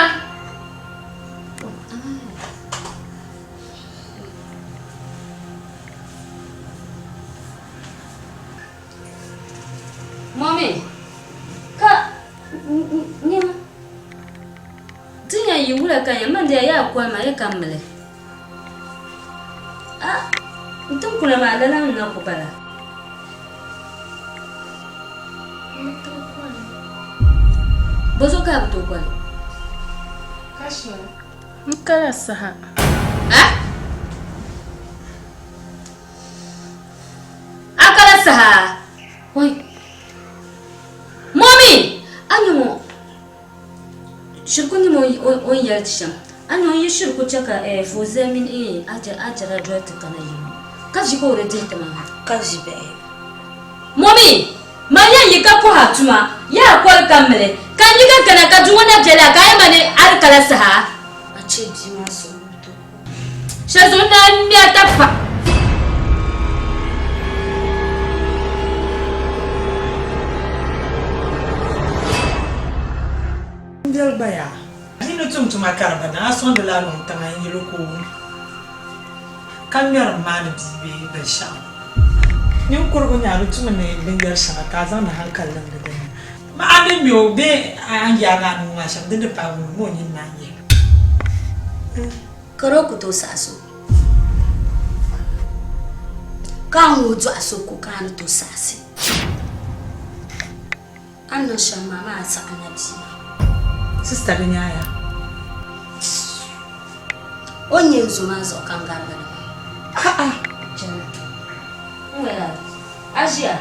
Mɔmi, ka nyama ti yɛn yi wula ka yɛn mindi ya yaa koli ma ya ka mili. A n tin kuna maa lala n na ku bala. Bozuɣu ka a bi tooi koli? N kala saha. A? A kala saha? Oi. Mommy! A ni ŋɔ shiriku ni o ni yɛli ti shɛm. A ni o yi shiriku chɛ ka Fozia mini Ajara doli ti kana yi ŋɔ ka ʒi ka o di dihi ti maa. Ka ʒi bihi. Mommy! Man yɛn yi ka pɔhi a tuma, yaa koli ka mili, ka n yi ka kana ka duŋɔ na biɛla ka a yi ma ni a di kala saha. A chɛ bia maa suhu bi to. Shɛli zuɣu n daa ŋme a tabipa. M biɛli gba yaa, a yi ni tum tuma ka di bi niŋ, a sɔŋdila a niŋ tiŋa n-yɛl o ka o wum, ka ŋmɛri m-maani bia bee binshɛɣu. Ninkurigu nyɛ a ni tum ni binyɛr shɛŋa ka a zaŋdi haŋkali niŋdi di ni. Ma a ni mi o bee a ni yaag a nuu maa shɛm, di ni paai ŋuni mi o nini naan yihi. Ka di o ku tooi saɣisi o. Ka a ŋun o dɔɣi so ko ka a ni tooi saɣisi. A ni niŋ shɛm maa, amaa a saɣimla bia maa. Sista di nyaaya. O ni nyɛ n zo maa zuɣu ka n garigi li maa. A'a! Chana. N waya, a ʒiya?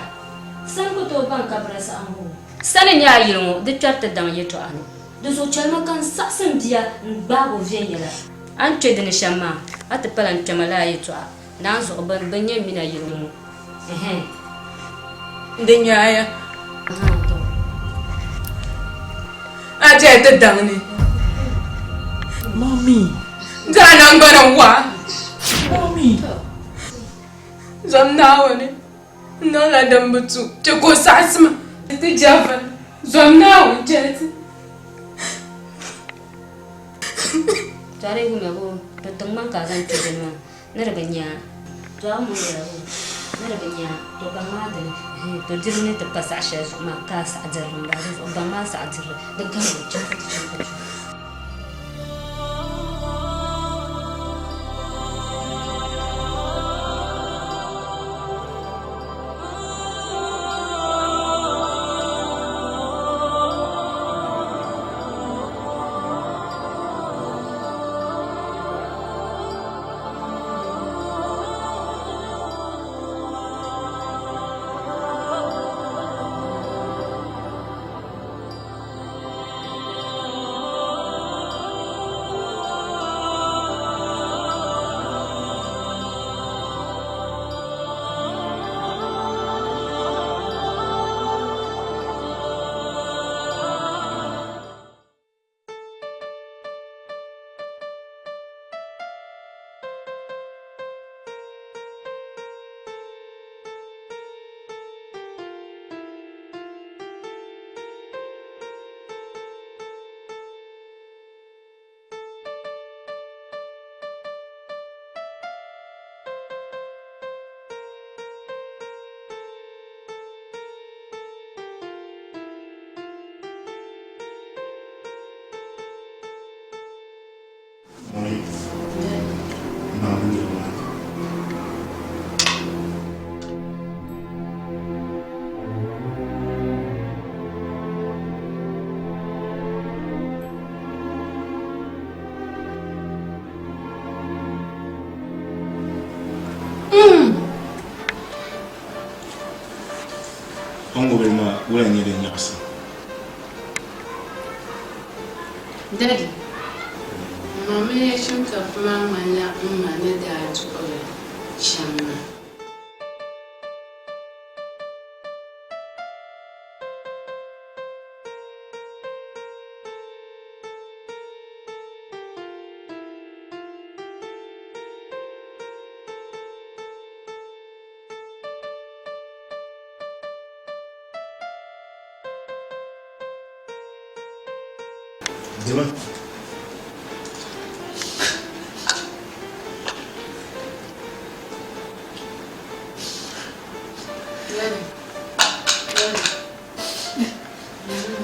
Sani ku tooi baŋ ka bira saɣiŋgu ŋɔ. Sani n-nyɛ a yili ŋɔ, di kpɛri ti daŋ yɛtɔɣa ni. Di zuɣu chɛli ma ka n saɣisi m bia n-gbaag o viɛnyɛla. A ni kpe di ni shɛm maa, a ti pala n kpɛma lala yɛtɔɣa. Naanzuɣu bɛn bi nyɛ m min a yili ŋɔ. Ɛhɛn. Di nyaaya. A jɛya ti daŋ ni. Mɔmi. N diri a naŋgbana waa. Mɔmi. Zom Naawuni. N niŋla din bi tu. Chɛ ka o saɣisi ma. Ti jɛvili. Zom Naawuni chɛli ti. To a dii wumya boo, to tiŋ maa ka a zaŋ kpe dini maa ni di bi nya a. To a wum yɛla boo, ni di bi nya a, to baŋ maa dini, ɛhɛn, to diri ni ti pa saɣ shɛli zuɣu maa ka a saɣi diri din bala, dinzuɣu baŋ maa saɣi dirili, di gahim chaŋ ka ti chaŋ ka chu. O ni ŋubili maa wula n-nyɛ din nyaɣisim? Daddy, m ma mini shinkaafa maa ŋmanila m ma ni daa duɣiri shɛm maa. Dima. Daddy, Daddy.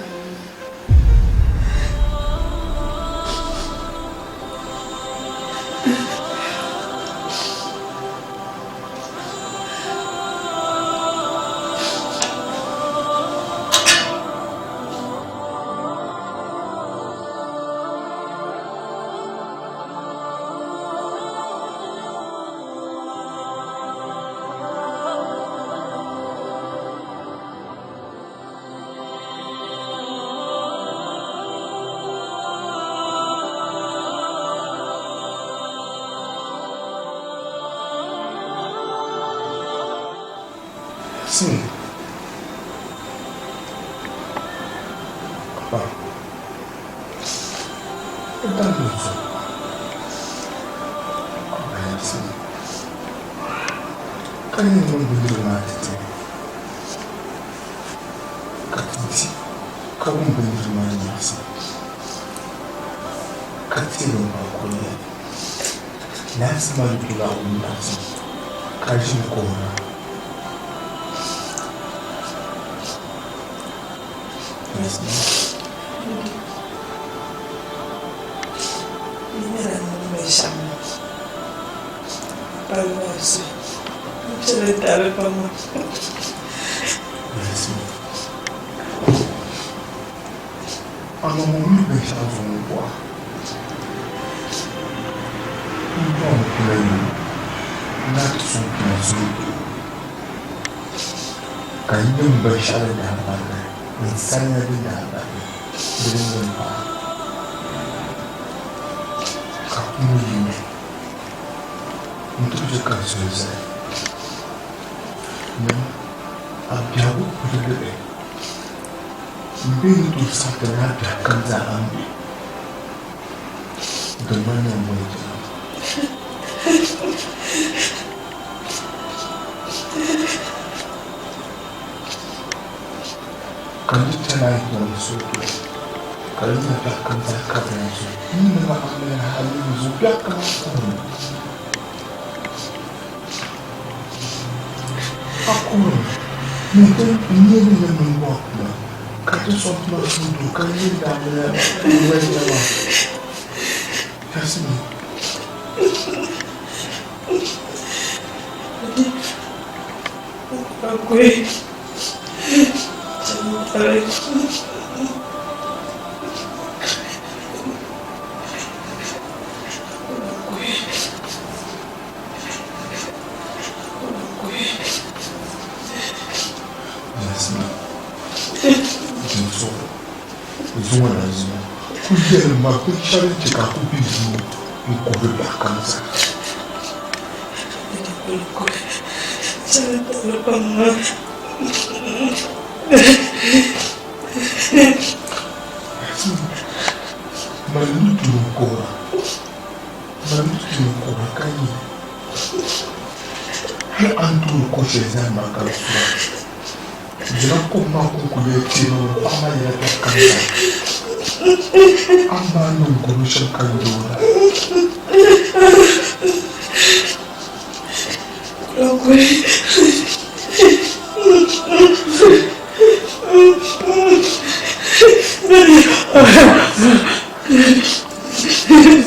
Sim. Papa. Daa mi zuɣu. Sim. Ka nyɛ ŋun bindirigu maa ti ti. Ka ti di ka wum bindirigu maa nyaɣisim, ka teei o maŋ ka o yɛli, Naɣisim maa yi ku lahi wum nyaɣisim, ka ʒini kuhira. N nyɛla ŋun mali shɛm maa. pali maa zuɣu. N chɛli tali pam maa. Yasmin, a niŋ o mi binshɛɣu zuŋɔ buɣa. N bɔŋɔ kula yi na ti sɔŋ kpina suhudoo, ka n niŋ binshɛɣu din daa barigi, n salima din daa barigi di bi ŋun paai, ka kum yi mi n-ti chɛ ka n suhu zali. Nyama, a biɛhigu kuli libi. M be ni tooi saɣiti ni a biɛhi kam zaa a ni be, di ŋmanila m boli jɛma. Ka n di chani a yi ni suhudoo, ka di nyɛla biɛhi kam zaa kabina zuɣu. N ni niŋ a amiliya hal ni zuɣu biɛhi kam a kuhirimi. A kuhirimi ni n nyɛ ni nyɛ niŋbu a kuma, ka ti sɔŋ ti ma suhudoo ka n nyɛ daamiliya wali jɛma. Yasmin. Zuŋɔ na zuŋɔ ku yɛli ma binshɛli n-chɛ ka a ku be duu n-kuhiri biɛɣukam zaa. Mali ni duu n-kuhira, mali ni duu n-kuhira ka yi hal a ni tooi ko shɛli zaa maa ka di sura. Jina kom maa kɔŋko lee teemi mi paɣa maa yɛla biɛɣu kam zaa. Amaa niŋ goro shɛm ka yoora.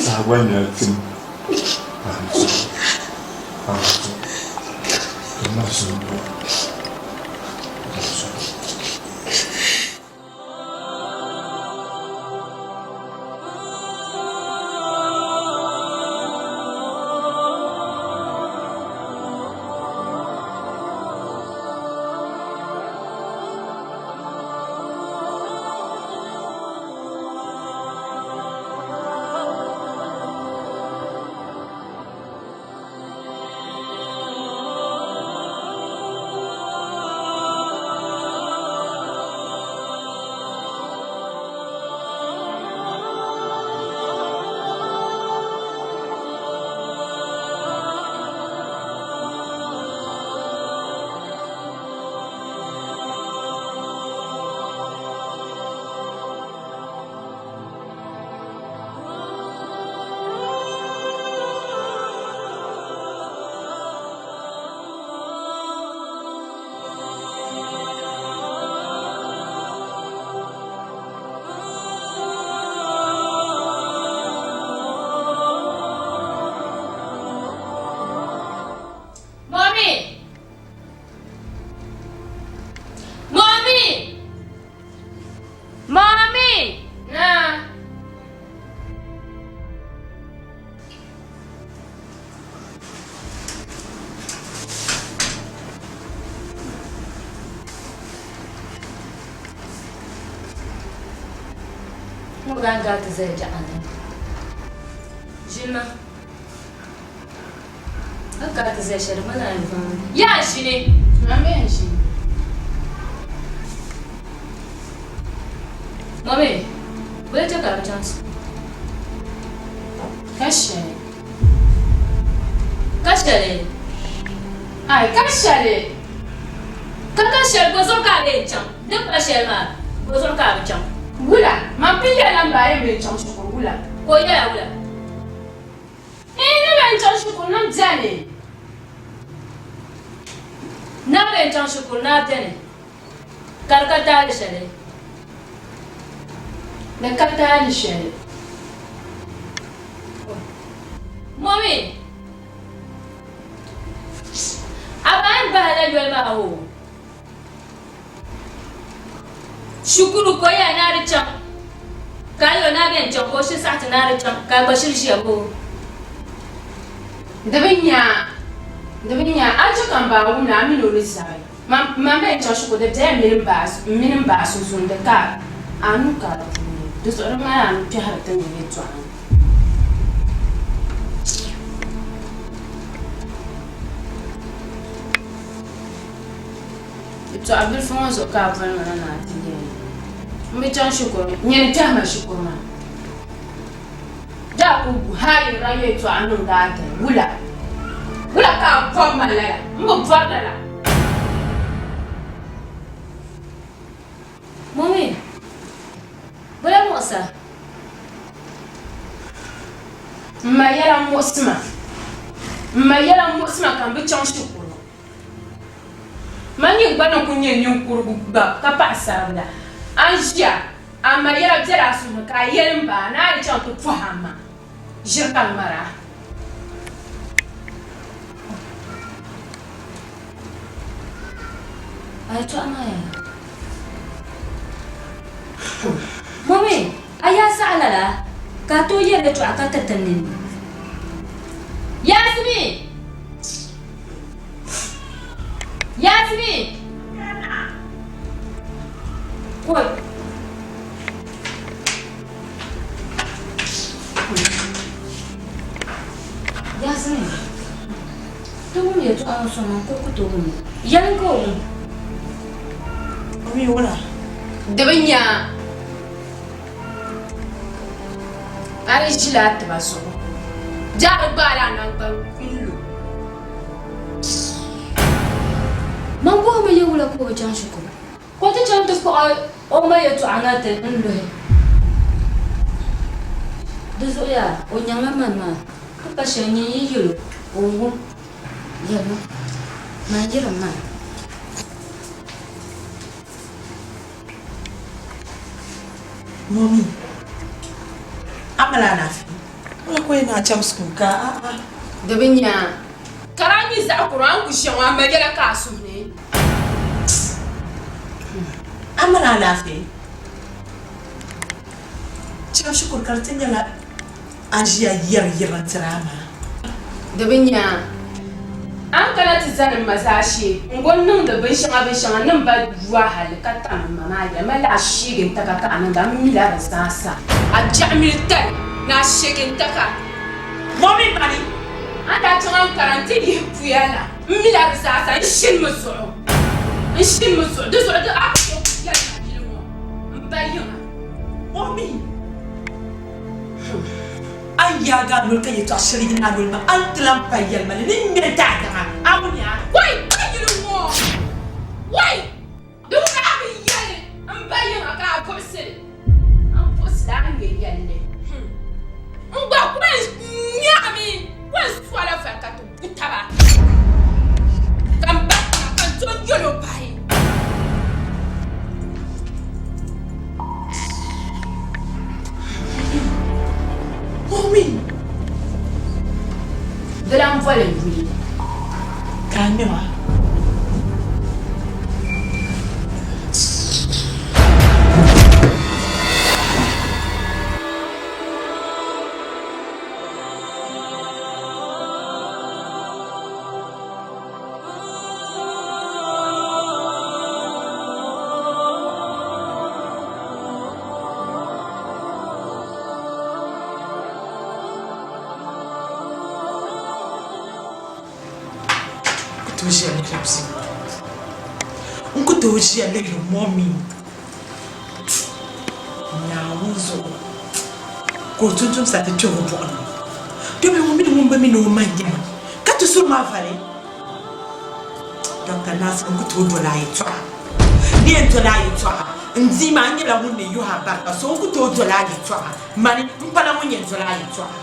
Saha gba nyɛla tim Mommy! Mommy! Mommy! Na. Ŋɔ gaa gaa ti zali jaɣandi. Ʒini ma. A ka ti zali shɛli di ŋmanila a yɛn zaŋ Yaa ʒini! Mami yɛn ʒini. Mami, boli chɛ ka a bi chaŋ shikuru. Ka shɛli. Ka shɛli? Ai, ka shɛli. Ka ka shɛli, bɔzuɣu ka a lee chaŋ? Di pa shɛli maa, bɔzuɣu ka a bi chaŋ? Wula? Man pun yɛlila m ba a yɛn mi chaŋ shikuru wula? Ka o yɛla wula? N ni bɛn chaŋ shikuru ni beni. Naa bɛn chaŋ shikuru ni a beni, ka di ka taali shɛli. Di ka taali shɛli. Mɔmi! maa hoo? Shikuru ka o yɛli ni a di chaŋ, ka a yɛl o ni a bɛn chaŋ ka o shiri saɣi ti ni a di chaŋ, ka a gba shiri ʒiya boo? Di bi nya, di bi nya, a chɛ ka m ba wum ni a min o ni zabi. Man, man bɛn chaŋ shikuru, di bela m mini m ba, m mini m ba sunsuuni, di ka a nuu ka di puuni. Di zuɣu di ŋmanila a ni kpɛhiri ti mi yɛtɔɣa ni. Yɛtɔɣa bilifu ŋɔ zuɣu ka a boli ma na ni a ti yɛli m bi chaŋ shikuru, nyini kpɛhi ma shikuru maa. Di a ku haayirila yɛtɔɣa niŋdi a dini, wula? Wula ka a bɔri ma lala? M bi bɔri lala. Mɔmi, bɔla muɣis a? M ma yɛla m-muɣisi ma. M ma yɛla m-muɣisi ma ka m bi chaŋ shikuru. Man nyin gba ni kul nyɛ ninkurigu gba ka paɣisaribila. A ni ʒiya, a ma yɛla bela a suhu ni ka a yɛli m ba ni a yi chaŋ ti pɔhi a ma, ʒiri ka ŋmar a. A yɛtɔɣa maa yaa? Mɔmi, a yaa saɣi lala ka a tooi yɛli yɛtɔɣa ka tiri ti nini? Yaasimi! Yaasimi! Koi! Yaasimi, ti wum yɛtɔɣa ŋɔ sɔŋ ma n kuli ku tooi wum li. Yɛli n ka o wum. O mi wula? Di bi nya a di ʒila a tiba zuɣu. Jaari gbaala a naŋgban kum lu. Man bɔhimi ya wula ka o bi chaŋ shikuru? Ka o ti chaŋ ti kpuɣi o ma yɛtɔɣa na ti n luhi. Di zuɣu yaa, o nyaŋla mani maa. Ka pa shɛli nyin yi yɛl o, o ni wum. Yɛlima, Man yirim maa. Mɔmi, a mali alaafee? Wula ka o yɛn niŋ a chaŋ school ka a a. Di bi nya ka daa nyɛ zaɣ kuro a ni ku ʒiya ŋɔ a mali yɛla ka a suhu ni. A mali alaafee? Chaŋ shikuru ka di ti nyɛla a ʒiya yɛri yɛri n-tiri a maa. Di bi nya a ni kana ti zani m ma zaashee n-go n-niŋdi binshɛŋa binshɛŋa ni m ba yua hali ka tam m ma maa yɛli ma la a sheegi n-taka ka a niŋda, m mila di zaasa. A biɛɣu mili tali ni a sheegi n-taka. Mɔmi mani. A ni daa chaŋ Ankara nti yihi puya la, m mila di zaasa, n shinimi zuɣu, n shinimi zuɣu, di zuɣu di a ku tooi yɛli ma yili ŋɔ m ba yiŋa. Mɔmi. A ni yaagi a noli ka yɛtɔɣ shɛli yina a noli maa, a ni ti lan pa yɛlimaŋli ni ŋme n-ti a daŋa. A wum ya? Wai! Ba yili ŋɔ! Wai! Di ŋuna a bi yɛli m ba yiŋa ka a buɣisi li. A ni buɣisi li a ni ŋme yɛlli. Hum! N gba ku yɛn nyaɣimi ku yɛn sola vali ka ti gu taba ka m ba tiŋa ka n tooi yɛl o bahi. Mɔmi! Di lan boli yuli. Ka a ŋme maa. N ku tooi ʒiya lihiri mɔmi Naawuni zuɣu ka o tumtumsa ti kpɛh o buɣim ni. Domi ŋun mini ŋun bi mi ni o ma n-nyɛ ma ka ti suri maa vali. Dɔkta Nasir, n ku tooi doli a yɛtɔɣa. Ni yɛn doli a yɛtɔɣa, n dii maa, n nyɛla ŋun ni yɔhi a barika, so n ku tooi doli a yɛtɔɣa. Mani, m pala ŋun yɛn doli a yɛtɔɣa.